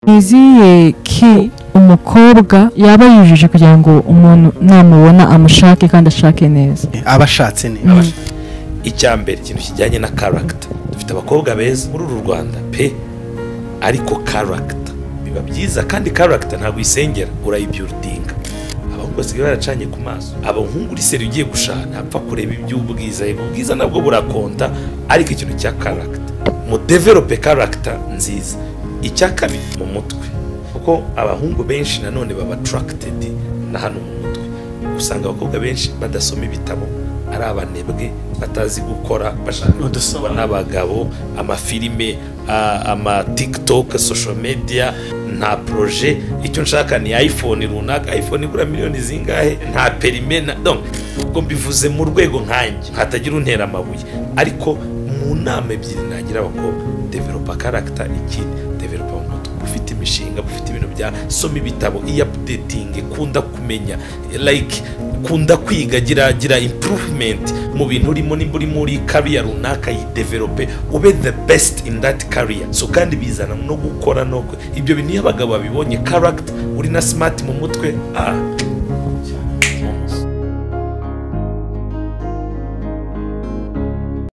Ni ki umukobwa yaba yujuje kugira ngo umuntu namubona amushake kandi ashake neza? Aba ashatse neza. Icya mbere, ikintu kijyanye na character. Dufite abakobwa beza muri uru Rwanda pe, ariko character biba byiza, kandi character ntabwo uyisengera, urayibuildinga. Abahungu basigaye baracanye ku maso. Abahungu uri seri ugiye gushaka ntapfa kureba iby'ubwiza, yego ubwiza nabwo burakonta, ariko ikintu cya character, mu develope character nziza. Icya kabiri, mu mutwe, kuko abahungu benshi nanone baba attracted na hano mu mutwe. Usanga abakobwa benshi badasoma ibitabo, ari abanebwe, batazi gukora, bashaka Udusobanuro. n'abagabo, amafilime, ama TikTok, social media, nta projet. Icyo nshaka ni iPhone runaka, iPhone igura miliyoni zingahe, nta perime na donc. Ubwo mbivuze mu rwego nkanjye, hatagira untera amabuye, ariko mu nama ebyiri nagira abakobwa: developa character, ikindi developa mu mutwe, ufite imishinga, ufite ibintu bya soma ibitabo, iya updating, kunda kumenya, like kunda kwiga, gira improvement mu bintu urimo. Nimba uri muri career runaka, yidevelope ube the best in that career. So kandi bizana no gukora no ibyo bintu. Iyo abagabo babibonye character, uri na smart mu mutwe,